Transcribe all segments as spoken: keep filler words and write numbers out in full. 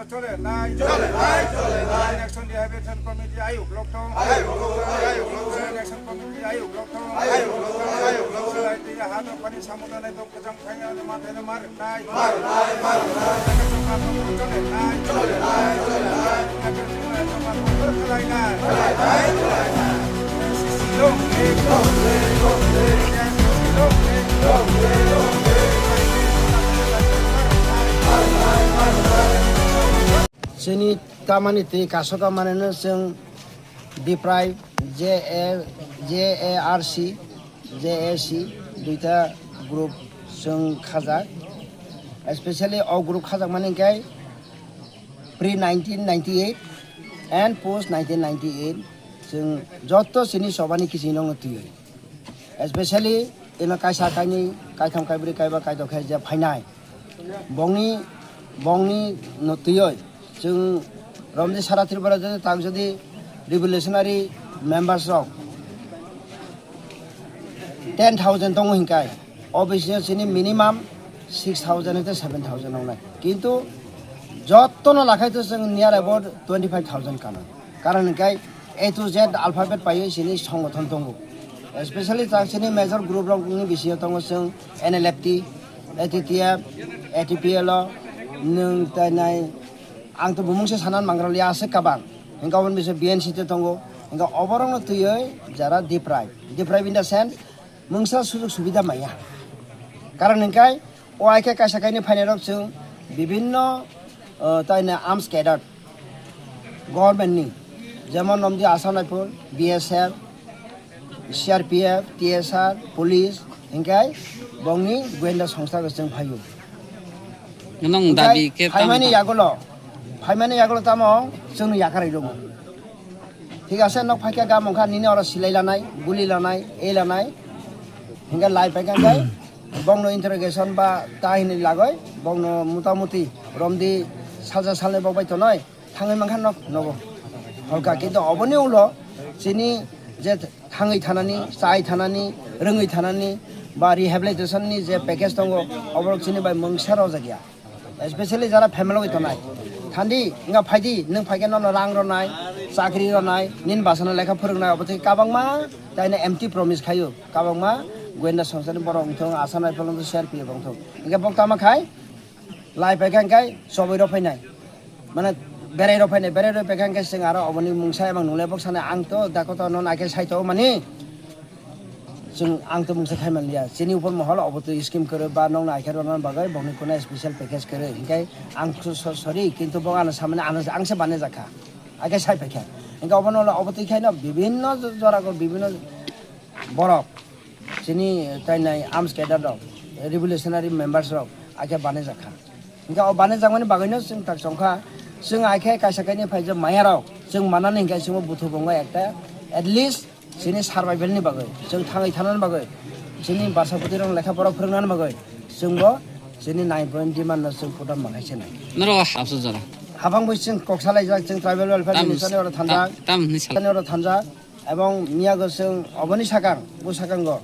Chole nai, chole nai, chole nai. Election Rehabilitation Committee ayuk lok thung. Ayuk lok thung, ayuk lok thung. Election Committee ayuk lok thung. Ayuk lok thung, ayuk lok thung. Chole nai, tini ha tong pani samung tanai tong. Chini tamani twi kasoka maneno chwng deprive J A, J A R C, J A C duita group chwng khajak, especially o group khajakmani hinkhe pre nineteen ninety-eight and post nineteen ninety-eight chwng joto chini chobani kiching nokno twiwi. Especially ino kaisa kainwi, kaitham, kaibrwi, kaiba, kaidok khe je phainai, bongni, bongni no twiwi chwng romdi sara Tripura jodi tak jodi revolutionary members rok ten thousand tongo hinkai, o bisingo chini minimum six thousand hete seven thousand wngnai. Kintu jotono lakhai to chwng near about twenty five thousand kano. Karon hinkai A to Z alphabet paiwi chini songothon tongo. Especially chang chini major group rokni bisingo tongo chwng N L F T, A T T F, A T P L o, nwng tai nai, ang to bumung se sanan mangraliya aswk kabang. Hinka oboni bisingo B N C te tongo. Hinka oborokno twiwi jara deprive. Deprive in the sense, mungsa sujug subida maya. Karon hinkai o hai khe kaisa kainwi phainairok chwng bibinno, uh, taina arms cadre government ni, jemon nomdi Assam Rifle, B S F, C R P F, T S R, police, hinkai bongni goyenda songsa chwng phaio. Nong hinkai dabi khe tamo phaimani ta? Yagulo, phaimani yagulo tamo chwngno yakarwi rwgo. Thik ase, nok phaikha gam wngkha, nini oro silai lanai, guli lanai, ei lanai. Hinkhe lai paikha hinkhe bongno interrogation ba ta hinwi lagoi, bongno mutamuti romdi salsa salnwi bok bai tonoi, thangwi mankha nok nogo. Holka, kintu oboni ulo chini je thangwi thanani, chai thanani, rwngwi thanani ba rehabilitation ni je package tongo, oborok chini bai mungsa rojak ya. Especially jara family bai tonai. Thandi, wngkha phaidi, nwng phaikhe nono rang rwnai, chakri rwnai, nini bwsano lekha phwrwngnai, obo tei kabangma taino empty promise khaio. Kabangma goyenda songsani borok wngthong, Assam Rifle wngthong, C R P F wngthong. Hinkhe bok tama khai, lai paikha hinkhe chobwi rw phainai. Mane berai rw phainai, berai rw paikha hinkhe chwng aro oboni mungsa emang nunglai bok sanai, ang to dakoto no naikhe saito mani. Chwng ang to mungsa khai manliya. Chini upor mohol obo twi scheme kwrwi ba nokno aikhe rwna bagwi bokni kuna special package kwrwi. Hinkhe ang so-, so-, sorry, kintu bo ano samani ano ang se bane jakha. Akhe sai paikha. Hinkhe obono ulo obo twi khaino bibinno jo-, jora ko bibinno borok chini tainai arms cadre rok, revolutionary members rok akhe bane jakha. Hingke o banajakmani bagwino chwng tak chongkha, chwng aikhe kaisa kainwi phaijak mayarok, chwng manani hingke chwngbo buthu bongo ekta, at least chini survival ni bagwi, chwng thangwi thanani bagwi, chini barsa bwtwirok lekha pora phwrwngnani bagwi, chwngbo chini nine point demand no chwng photo manai se nai. Norok hapsuk jora. Habang bai chwng kok salaijak, chwng tribal welfare Tam-, minister ni oro thanjak, tam, tam hinwi sal- ni oro thanjak, ebong miyago chwng oboni sakang, bo sakango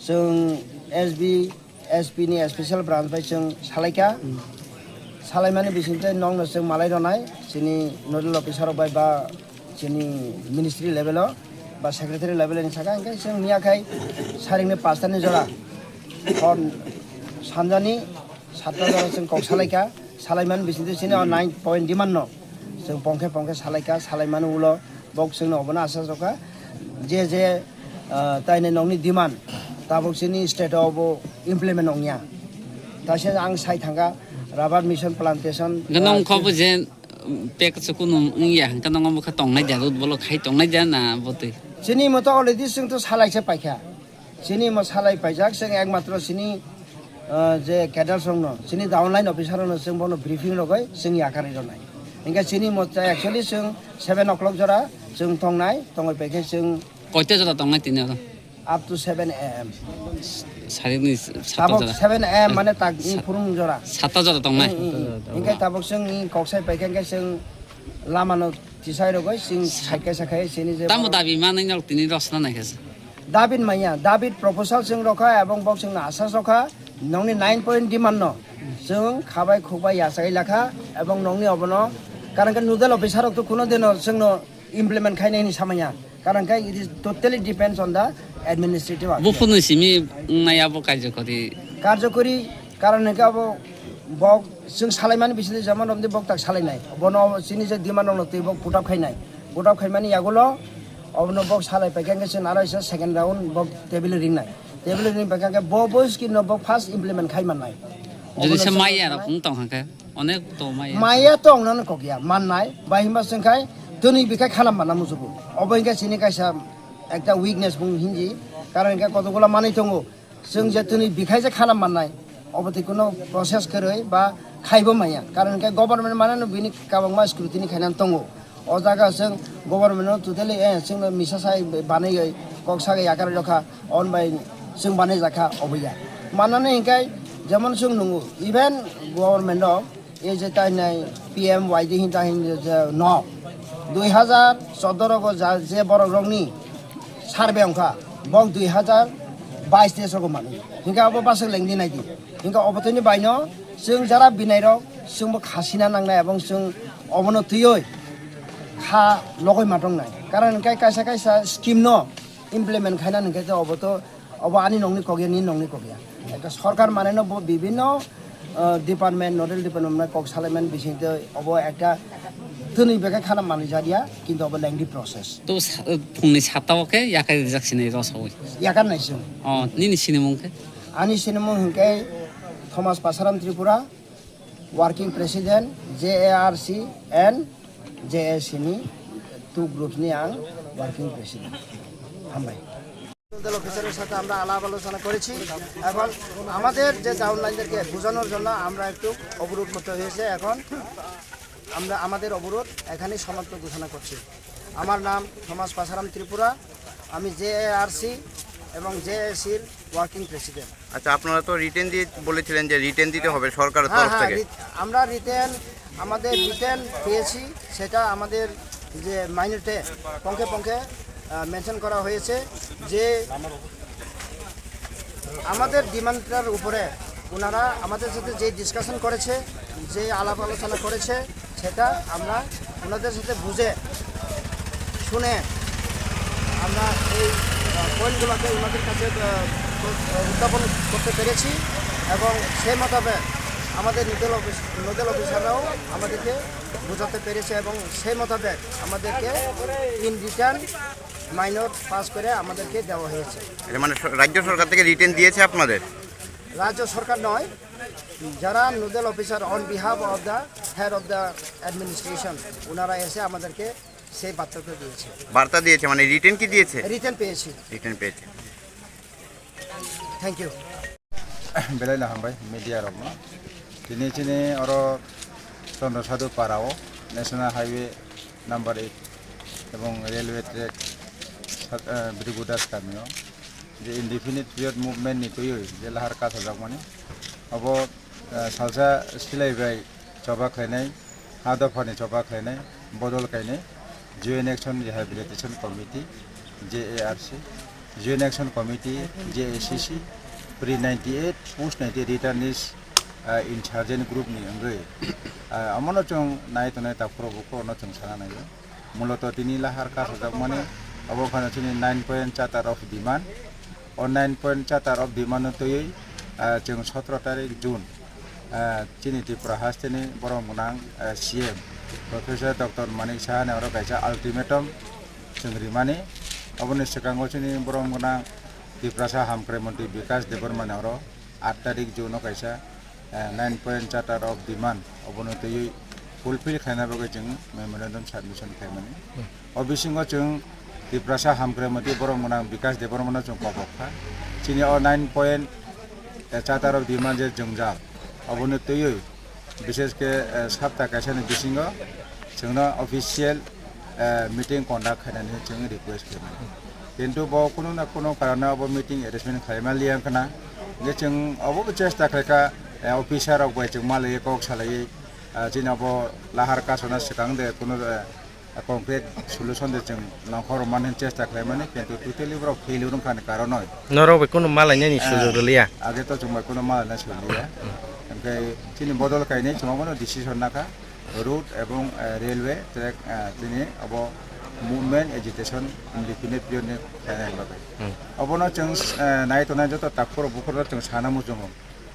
chwng S B, S P ni special branch bai chwng salaikha. Salaimani bisingtwi nokno chwng malai rwnai, chini nodal officer rok bai ba chini ministry level o ba secretary level ni saka hingke chwng miya khai saringni pasta ni jora hor sanjani satta jora chwng kok salaikha. Salaimani bisingtwi chini o nine point demand no chwng pongkhe pongkhe salaikha. Salaimani ulo bok chwngno obono asa sokha je je, ah, taini nokni demand tabok chini state o bo implement ongya. Taisa ang sai thangkha rubber mission plantation, Ganang ah, khobo je pek chukunu wngya hwnkhe nongo bwkha tongnai dia, rut bolok khai tongnai dia na botwi? Chini moto already chwng to salaisa paikha. Chini mo salai paijak, chwng ekmatro chini, ah, je cadre songno, chini downline officer no chwng bono briefing rogoi chwng yakarwi rwnai. Hingke chini mo actually chwng seven o'clock jora chwng tongnai, tongoi paikhe chwng Koita jora tongnai tini oro? Up to seven A M. Sarini satta Tabok jora. Seven A M mane tak ni Sat-, phurung jora. Satta jora tongnai? Mm, mm, mm. Hingke tabok chwng ni koksai paikha hingke chwng lama no tisai rogoi chwng saikha sakhai chini je Tamo borok dabi manwi nok tini rosna naikha se. David maya, David proposal chwng rokha ebong bok chwngno asa sokha nongni nine point demand no chwng khabai khukbai yachai lakha ebong nongni obono karon khe nodal officer rok to kuno dino chwngno implement khainai hinwi samaya. Karon khe it is totally depends on the administrative affairs. Buphurni simi wngnai abo karjokori. Karjokori karon hwnkhe abo bok chwng salaimani bisingtwi jemon romdi bok tak salainai. Bono chini je demand rokno twi bok put up khainai. Put up khaimani yagulo obono bok salai paikha hwnkhe chwng aro isa second round bok table ringnai. Table ring paikha hwnkhe bo bo scheme no bok first implement khai mannai. Jodi Obono se chwng maya rok wng tong hwnkhe? Onek to maya. Maya to wngnani kok ya, mannai, bai himba chwng khai twnwi bikhai khana manna muchugo. Obo hingkhe chini kaisa ekta weakness bung hinji, karon hingkhe kotokgola manwi tongo. Chwng je twnwi bikhai je khana mannai, obo twi kuno process kwrwi ba khaibo maya. Karon hingkhe government manano bini kabangma scrutiny khainani tongo. O jaga chwng government no totally, eh, chwngno misa sai banaiwi kok sagai yakarwi rokha, on bai chwng banai jakha obo ya. Manani hingkhe jemon chwng nungo, even government o ei je tainai P M Y D hin tahin je, je no dui hajar choudo rogo ja, je borok rokni survey wngkha, bok dui hajar bais teis rogo mani. Hingkhe abo bwswk lengdi naidi. Hingkhe obo tini baino chwng jara binai rok chwngbo khasina nangnai ebong chwng obono twiwi kha logoi ma tongnai. Karon hingkhe kaisa kaisa scheme no implement khaina hingkhe to obo to, obo ani nongni kok ya, nini nongni kok ya. Ekta sorkar maneno bo bibinno, ah, department, nodal department kok salaimani bisingtwi obo ekta twnwi bekhai khana manwi jadiya, kintu obo lengdi process. To sa-, phungni sata o khe yakai rijak sinai rosawi. Yakar nai chwng. Oh, nini sinimung khe? Ani sinimung hingkhe Thomas Pasaram Tripura, working president, J A R C and J A C ni two groups ni ang working president. Hambai. Nodal অফিসারের সাথে আমরা আলাপ আলোচনা করেছি এবং আমাদের যে ডাউনলাইনদেরকে বোঝানোর জন্য আমরা একটু অবরোধ করতে হয়েছে। এখন আমরা আমাদের অবরোধ এখানেই সমাপ্ত ঘোষণা করছি। আমার নাম থমাস পাসারাম ত্রিপুরা, আমি জেএআরসি এবং জেএসির ওয়ার্কিং প্রেসিডেন্ট। আচ্ছা, আপনারা তো রিটেন দিয়ে বলেছিলেন যে রিটেন দিতে হবে সরকারের হ্যাঁ, তরফ হ্যাঁ, থেকে। রিট-, আমরা রিটেন, আমাদের রিটেন পেয়েছি, সেটা আমাদের যে মাইনরিতে পঙ্খে পঙ্খে, আহ, মেনশন করা হয়েছে যে আমাদের ডিমান্ডটার উপরে ওনারা আমাদের সাথে যে ডিসকাশন করেছে, যে আলাপ আলোচনা করেছে, সেটা আমরা ওনাদের সাথে বুঝে শুনে আমরা এই, আহ, পয়েন্টগুলোকে ওনাদের কাছে, আহ, উত্থাপন করতে পেরেছি এবং সেই মোতাবেক আমাদের নোডাল অফিস, নোডাল অফিসাররাও আমাদেরকে বোঝাতে পেরেছে এবং সেই মোতাবেক আমাদেরকে ইন রিটার্ন মাইনর পাস করে আমাদেরকে দেওয়া হয়েছে। এটা মানে স-, রাজ্য সরকার থেকে রিটেন দিয়েছে আপনাদের? রাজ্য সরকার নয়, যারা nodal officer on behalf of the head of the administration, ওনারা এসে আমাদেরকে সেই বার্তাটা দিয়েছে। বার্তা দিয়েছে, মানে রিটেন কি দিয়েছে? রিটেন পেয়েছি। রিটেন পেয়েছে। Thank you. Belai no hambai media rokno. Tini chini oro Chandra Sadhu Para o National Highway number eight ebong railway track sat-, eh, Bhrigu Das Kami o je indefinite period movement ni twiwi je lahar kasajakmani, abo, eh, salsa silai bai choba khlainai, ha dopha ni choba khlainai, bodol kainai, Joint Action Rehabilitation Committee, J A R C, Joint Action Committee, J A C C, pre ninety eight, post ninety eight returnees, ah, insurgent group ni wngwi, ah, omono chwng nai tongnai, takhoro bukhoro no chwng sana nai. Muloto tini lahar kasajakmani, abo phano chini nine point charter of demand. O nine point charter of demand no twiwi, ah, chwng sotro tarik June, ah, chini Tripura hasteni borom gwnang, ah, C M Professor Doctor Manik Saha ni oro kaisa ultimatum chwng rimani. Aboni swkango chini borom gwnang Tiprasa Hamkrai Montri Bikash Debbarma ni oro aat tarik June o kaisa, eh, nine point charter of demand obono twiwi fulfill khlaina bagwi chwng memorandum submission khlaimani. O bisingo chwng Tiprasa Hamkrai Montri borom gwnang Bikash Debbarma no chwng kobok kha. Chini o nine point, eh, charter of demand je jwngjal, obono twiwi bishesh khe, eh, sapta kaisa ni bisingo chwngno official, eh, meeting conduct khainani chwng request khaimani. Kintu bo kunu na kunu karone abo meeting arrangement khlaima liya wngkhana. Hingkhe chwng obo bo chesta khlaikha, eh, officer rok bai chwng malaiwi kok salaiwi, eh, chini abo lahar kasona swkang de kunu, eh, concrete solution de chwng nongkhor rwmani chesta khlaimani, kintu totally borok failure wngkhani karonoi. Norok bai kunu malainani, eh, sujok rwliya. Age to chwng bai kunu malaina sujok rwliya. Hingkhe chini bodol kainwi chwng obono decision nakha. Road ebong, eh, railway track, eh, tini abo movement agitation indefinite period ni khlainai bagwi. Hmm. Obono chwng, eh, nai tongnai joto takhuk bukhuk rok chwng sana muchungo.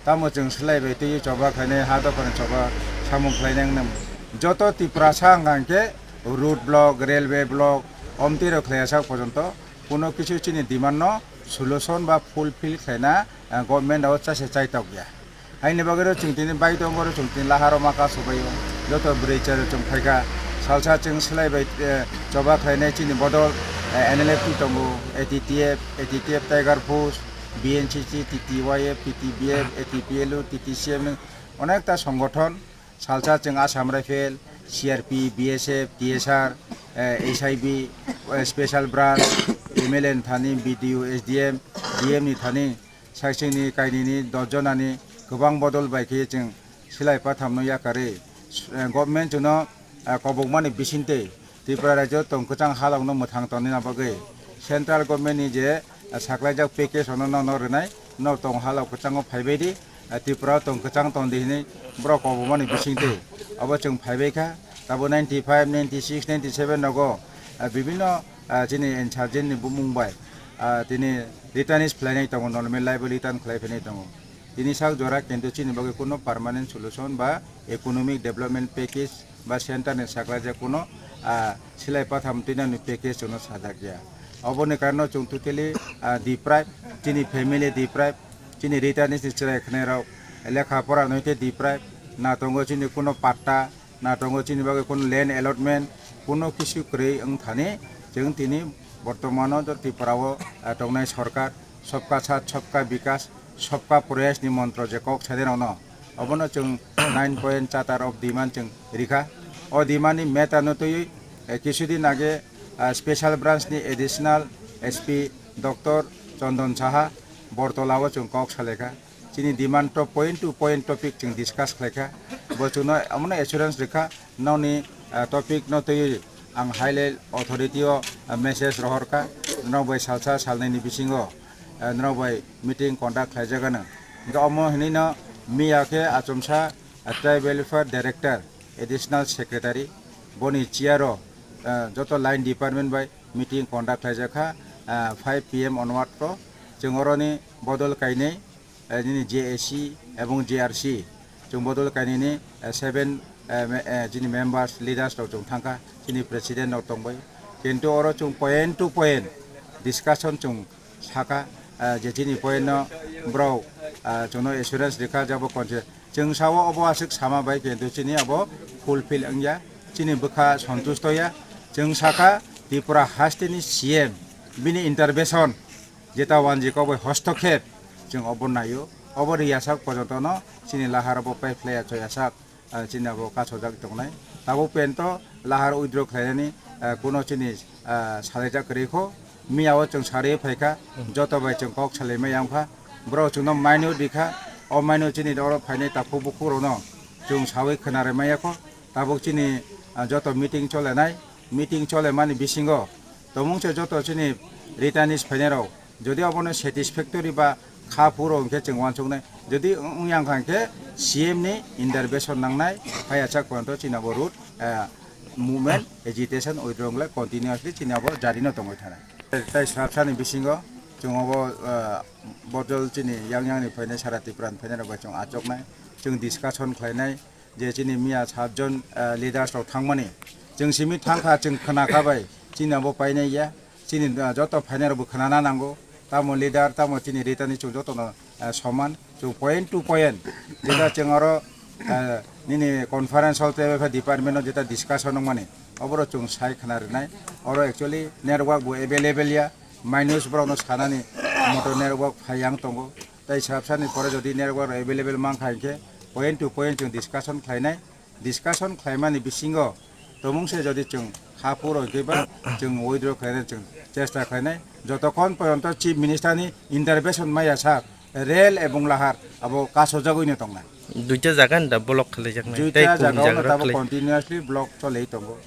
Tamo chwng swlai bai twi choba khlainai, ha dophani choba samung khlainai wngna. Joto Tiprasa wngkha hwnkhe road block, railway block, omtwi rok khlaiya sak porjonto kuno kisu chini demand no solution ba fulfill khlaina, eh, government o chase chaitok ya. Haini bagwi rw chwng tini bai tongo, rw chwng tini laharo ma kasu bai o. Joto bwrwi chwrai chwng phaikha. Salsa chwng swlai bai, eh, choba khlainai chini bodol, eh, N L F T tongo, A T T F, A T T F Tiger Force, B N C C, T T Y F, T T B F, A T P L U, T T C M ni onekta songothon. Salsa chwng Assam Rifle, C R P, B S F, T S R, eh, H I B, eh, Special Branch, M L A ni thani, B D O, S D M, D M ni thani, saisingni kainwini dos jonani kwbang bodol bai khe chwng silai pathamno yakarwi, eh, government chwngno, eh, kobokmani bisingtwi Tripura rajyo tong kwchang halokno mwthang tongna bagwi central government ni je, eh, saklaijak package ono nono rwnai, no tong halok kwchango phaibai di, eh, Tripura tong kwchang tong di hinwi borok kobokmani bisingtwi obo chwng phaibai kha. Tabo ninety five, ninety six, ninety seven nogo, eh, bibinno, eh, chini insurgent ni bumung bai, ah, tini returnees khlainai tongo, normal life o return khlai phainai tongo. Tini sak jora kintu chini bagwi kuno permanent solution ba economic development package ba center ni saklaijak kuno, ah, silai patham twinani package chwngno sajak ya. Oboni karno chwng totally, ah, deprive, chini family deprive, chini returnees ni chwrai khnairok lekha pora noite deprive, na tongo chini kuno patta, na tongo chini bagwi kuno land allotment, kuno kisu kwrwi wng thani chwng tini bortomano do Tripura o, ah, tongnai sorkar Sabka Saath, Sabka Vikas, Sabka Prayas ni montro je kok sadirokno, obono chwng nine point charter of demand chwng rikha. O demand ni matter no twiwi, eh, kisudin age, ah, Special Branch ni Additional S P Doctor Chandan Saha Bortola o chwng kok salaikha. Chini demand to point to point topic chwng discuss khlaikha. Bo chwngno omono assurance rikha, nokni, ah, topic no twiwi ang high level authority o, ah, message rohorkha, norok bai salsa salnwi ni bisingo, ah, norok bai meeting conduct khlaijak ano. Hingkhe omo hinwi no miya khe achomsa, ah, Tribal Welfare Director, Additional Secretary, boni chair o, ah, joto line department bai meeting conduct khlaijakha, ah, five P M onward o. Chwng oroni bodol kainwi, eh, nini J A C ebong J R C chwng bodol kainwini, eh, seven, eh, me-, eh, chini members, leaders rok chwng thangkha, chini president rok tongbai. Kintu oro chwng point to point discussion chwng sakha, eh, je chini point no borok, eh, chwngno assurance rikha je abo konse. Chwng sao obo aswk sama bai kintu chini abo fulfill wngya, chini bwkha sontusto ya. Chwng sakha Tripura hasteni C M bini intervention, jeta wanjwi kok bai hostokhep chwng obo naio. Obo ri yasak porjonto no chini lahar bo pai phlai ya choi yasak, ah, chini abo kasojak tongnai. Tabuk porjonto lahar withdraw khlainani, ah, kuno chini, ah, salaijak kwrwi kho. Miya o chwng sarwi phaikha, joto bai chwng kok salaimai yang kha. Borok chwngno maino rikha, o maino chini oro phainai takhuk bukhuk rokno chwng sawi khwna rwmai ya kho. Tabuk chini, ah, joto meeting cholenai, meeting cholemani bisingo tongmung se joto chini returnees phainai rok, jodi obono satisfactory ba kha phuru hwnkhe chwng uansuknai, jodi wng yang kha hwnkhe C M ni intervention nangnai, hai achak porjonto chini abo route, ah, movement, agitation, withdrawal continuously chini abo jari no tongwi thanai. Tai swrapsani bisingo chwng obo, ah, bojol chini yang yang ni phainai sara Tripura ni phainai rok bai chwng achuknai, chwng discussion khlainai, je chini miya satjon, ah, leaders rok thangmani. Chwng simi thangkha, chwng khwnakha bai, chini abo painai ya. Chini, ah, joto phainai rokbo khwnana nango. Tamo leader, tamo chini returnees chwng jotono, ah, soman. Chwng point to point. Jeta chwng oro, ah, nini conference hall tei department o jeta discussion wngmani. Oboro chwng sai khwna rwnai. Oro actually network bo available ya. Minus borokno sanani motor network phai yang tongo. Tai swrapsani pore jodi network available mankha hinkhe point to point chwng discussion khlainai. Discussion khlaimani bisingo tongmung se jodi chwng kha phuru hinkhe ba chwng withdraw khlainai chwng chesta khlainai. Jotokhon porjonto Chief Minister ni intervention maya sak rail ebong lahar abo kasojagwino tongnai. Duita jaga ni da block khwlaijaknai. Duita tei kung jaga o jaga no rok tabuk khwlai continuously block cholwi tongo.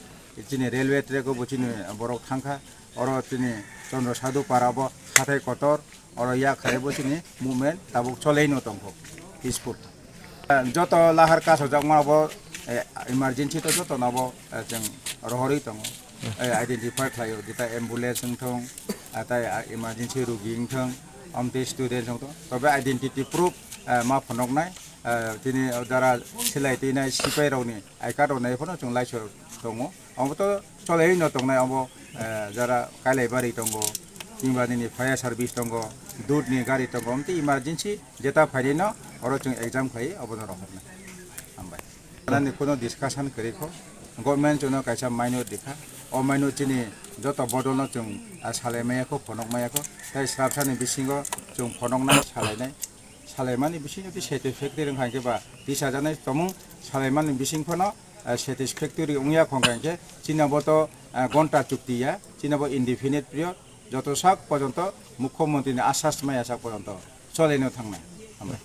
Chini railway track o bo chini borok thangkha. Oro chini Chandra Sadhu Para bo hathai kotor. Oro yak khai bo chini movement tabuk cholaino tongkho peaceful. Joto lahar kasojakma bo, eh, emergency to joto no bo, eh, chwng rohorwi tongo. Eh, identify khlaio, jeta ambulance wngthong, ah, tai, ah, emergency rugi wngthong, amtwi student wngthong. Tobe identity proof, eh, ma phunuknai, eh, tini jara silai twinai sipai rokni I card rok nai phano chwng laisor tongo. Omo to cholai no tongnai omo, eh, jara Kailaibari tongo, kingba nini fire service tongo, dud ni gari tongo, omo to emergency jeta phaini no oro chwng exam khlai obo no rohornai. Hambai. Nani kono discussion kwrwi kho, government chwngno kaisa minute rikha, o minute chini joto bodol no chwng, ah, salai maya kho, phonok maya kho, tei swrapsani bisingo chwng phonoknai salainai. Salaimani bising jodi satisfactory wngkha hinkhe ba tisajaknai tongmung salaimani bising phano, ah, satisfactory wngya khongkha hinkhe chini abo to, ah, gonta chukti ya, chini abo indefinite period joto sak porjonto mukhyamantri ni asas maya sak porjonto cholaino thangnai. Hambai.